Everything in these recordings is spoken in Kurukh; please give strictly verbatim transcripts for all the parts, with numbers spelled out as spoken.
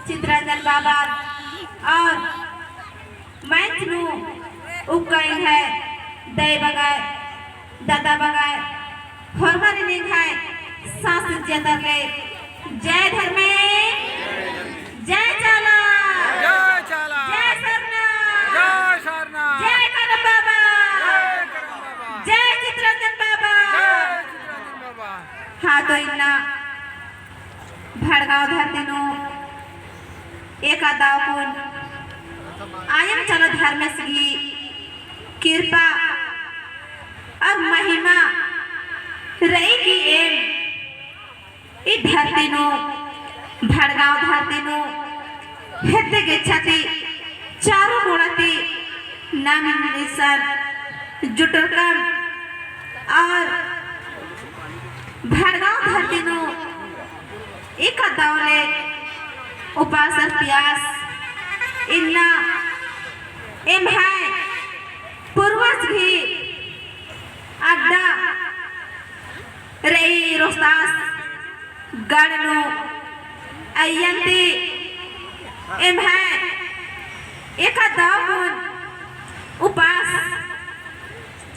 चितरंजन बाबा और मंच नू उक्का एंग्है दई बग्गे, दादा बग्गे, होरमारिन एंग्है साँस चिअदर ले जय धर्मे, जय चाला, जय चाला, जय सरना, जय सरना, जय करम बाबा, जय करम बाबा, जय चितरंजन बाबा। जय चितरंजन बाबा। हाँ, तो इन्ना भड़गाँव धरती नू एका दव कुन आयम चाला धर्मेस गही किरपा और महिमा रई कि एम ई धरती नू, भड़गाँव धरती नू, हेद्दे गेच्छा ती, चारो कोना ती, नाम इन्सान जुटरकम और भड़गाँव धरती नू एका दव ले उपास अर पियास इन्ना एम्है पूर्वज गही अड्डा रई रोहतास गढ़ नू अइय्यन्ती एम्है एका दव कुन उपास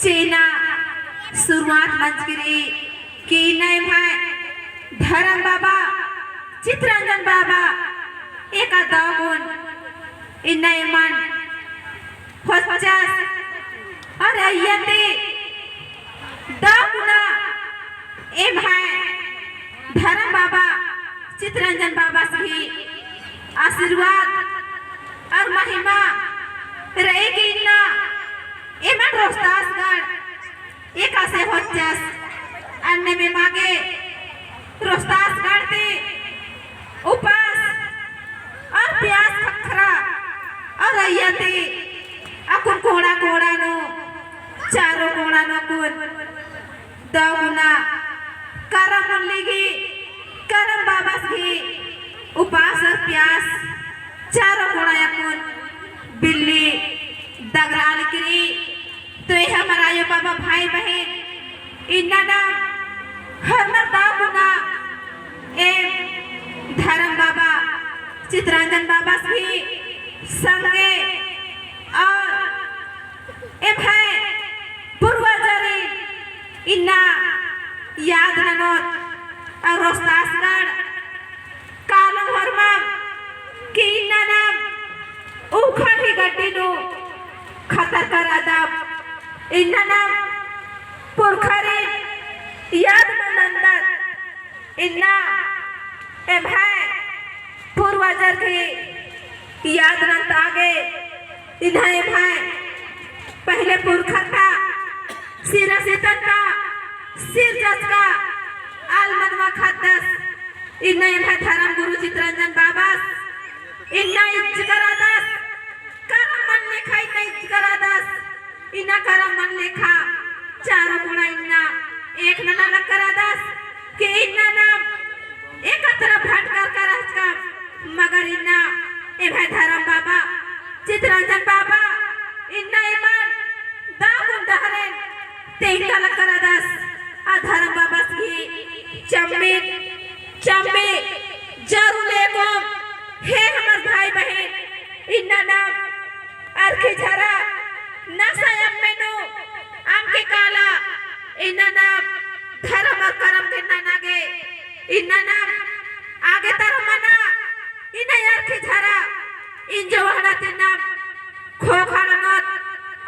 चिअना शुरुआत मंजकी रई कि इन्ना एम्है धरम बाबा, चितरंजन बाबा, एका दव कुन इन्ना एमन होचस और अइय्यन्ती दव कुना एम्है धरम बाबा, चितरंजन बाबा गही आशीर्वाद और महिमा रई कि इन्ना एमन रोहतासगढ़ एकासे होचस, अन्नेम एमा गे रोहतासगढ़ ती उपास और पियास ख़क्खरा और अइय्यन्ती अक्कुन कोना कोना नू, चारो कोना नू अक्कुन दव कुना करम मुल्ली गही, करम बाबस गही उपास और पियास चारो कोना अक्कुन बिल्ली दगरा लिकरी। तो ए हमर आयो बाबा, भाई बहिन, इन्ना नाम हर मर्दा कुना एम धरम बाबा चितरंजन बाबस गही संगे और एम्है पूर्वजरी इन्ना याद ननोत और रोहतासगढ़ कालो होरमम कि इन्ना नाम उखा गही गड्डी नू खतर करादम, इन्ना नाम पुरखरी याद ननदत, इन्ना एम्है पूर्वजर गही याद नन्ता गे, इन्ना एम्है पहिले पुरखर ता सिरा सितन ता सिर जचका आल मनवा ख़द्दस, इन्ना एम्है धरम गुरु चितरंजन बाबस इन्ना इज्ज करादस, करम मन लेखा इन्ना इज्ज करादस। इन्ना करम मन लेखा चारो कोना इन्ना एक नना लग करादस कि इन्ना नाम एकत्र भटकर कराचकम, मगर इन्ना एम्है धरम बाबा चितरंजन बाबा इन्ना एमन दव कुन डहरेन तेंगा लग करादस। आ धरम बाबस गही चम्मिन चम्मी जरूर लेकोम। हे हमर भाई बहिन, इन्ना नाम अरखी झरा नसा अम्मे नू अमके काला, इन्ना नाम धरम और करम गे नना गे, इन्ना नाम आगे तरह मना, इन्ना अरखी झरा इंजो वहड़ा ती नाम खोखा ननोत,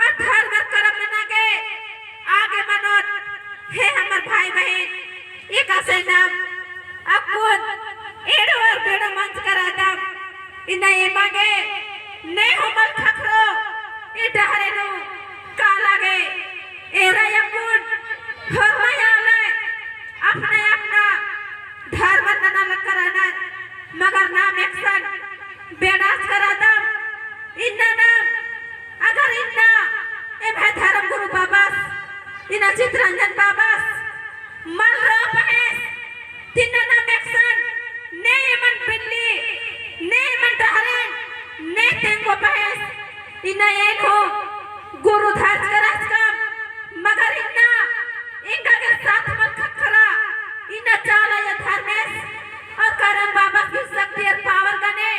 और धरम और करम नना गे आगे मनोत। हे हमर भाई बहिन, एकासे नाम अक्कुन एड़ो और बेड़ो मंजकरादम। इन्ना एमा गे ने हूँ मल ख़क्खरो, ई डहरे नू काला गे एरा अक्कुन होरमा आलय अपना अपना धरम नना लग करानर, मगर नाम एकसन बेड़ास करादम। इन्ना नाम अगर इन्ना एम्है धरम गुरु बाबस, इन्ना चितरंजन बाबस मल रओ पहेस, तिन्ना नाम एकसन ने एमन बिल्ली, ने एमन डहरेन, ने तेंगो पहेस, इन्ना एन हूँ गुरु धरचका रहचकम, मगर इन्ना एंगा गे साथ मल ख़क्खरा, इन्ना चाला या धर्मेस और करम बाबस गही शक्ति और power गने,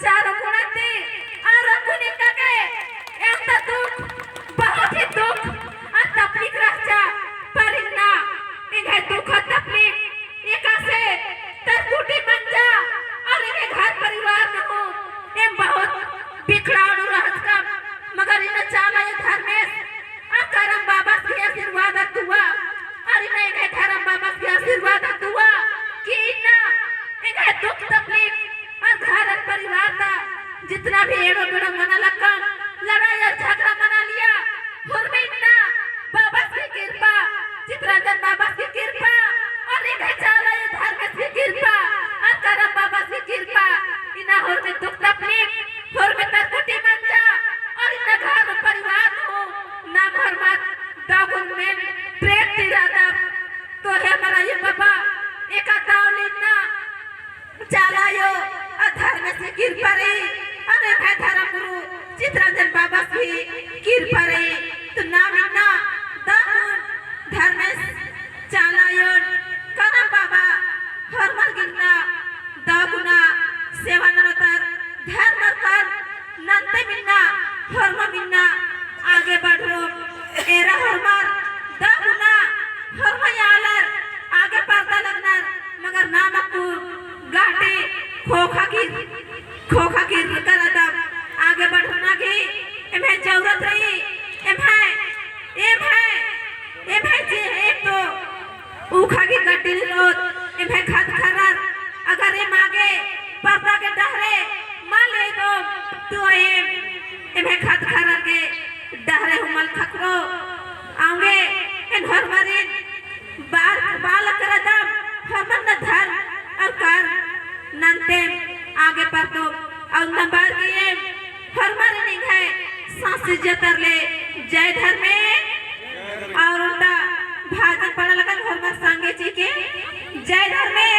चारों कोना ती, और अक्कुन एका गे एन्ता दुख, बहुत ही दुख और तकलीफ रहचा, पर इन्ना एंग्है दुख और तकलीफ एकासे तरकुटी मंजा, और एंग्है घर परिवार नू हूँ एम बहुत बिखड़ाड़ू रहचकम, मगर इन्ना चाला आयो धर्मेस और करम बाबस गही आशीर्वाद और दुआ, और इन्ना एंग्है धर्म बाबस गही आशीर्वाद और दुआ कि इन्ना एंग्है दुख तकलीफ और घर और परिवार ता जितना भी एड़ो बेड़ो मना लक्कन, लड़ाई और झगड़ा मना लिया, होरमे इन्ना बाबस गही कृपा, चितरंजन बाबस गही कृपा, और एंग्है चाला आयो धर्मेस गही कृपा, और करम बाबस गही कृपा, इन्ना होरमे दुख तकलीफ, होरमे तरकुटी मंजा, और इन्ना घर परिवार नू नाम होरमर दव गुन मेन प्रेम ती रअदम। तो हे हमर आयो बाबा, एका दव ले इन्ना चाला आयो और धर्मेस गही कृपा रई, और एम्है धर्म गुरु चितरंजन बाबस गही कृपा रई। तो नाम इन्ना दव गुन धर्मेस, चाला आयोन, करम बाबा, होरमर गे इन्ना दव गुना सेवा ननोत, धर्म कर नन्ते इन्ना होरमर इन्ना आगे बढ़ोम। एरा होरमर दव गुना होरमर आलर आगे परदा लगनर, मगर नाम अक्कु गहटी खोखा गही, खोखा गही रअदम आगे बढ़ना गही एम्है जरूरत रई। एम्है, एम्है, एम्है जे एक तो ऊखा गही गड्डी रओत, एम्है ख़द्द ख़र्रर अगर एम आगे परदा गे डहरे मल एदोम, तो एम, एम्है ख़द्द ख़र्रर गे डहरे हूँ मल ख़क्खरो। औंगे एन होरमारिन बार, बाल करदम, होरमर ना धर्म और कर्म नन्तेम आगे परदोम, और नम्बर गे एम होरमारिन एंग्है सांस जतर ले जय धर्मे। और ओन्टा भाजन पड़ा लगन होरमर संगे चिके जय धर्मे।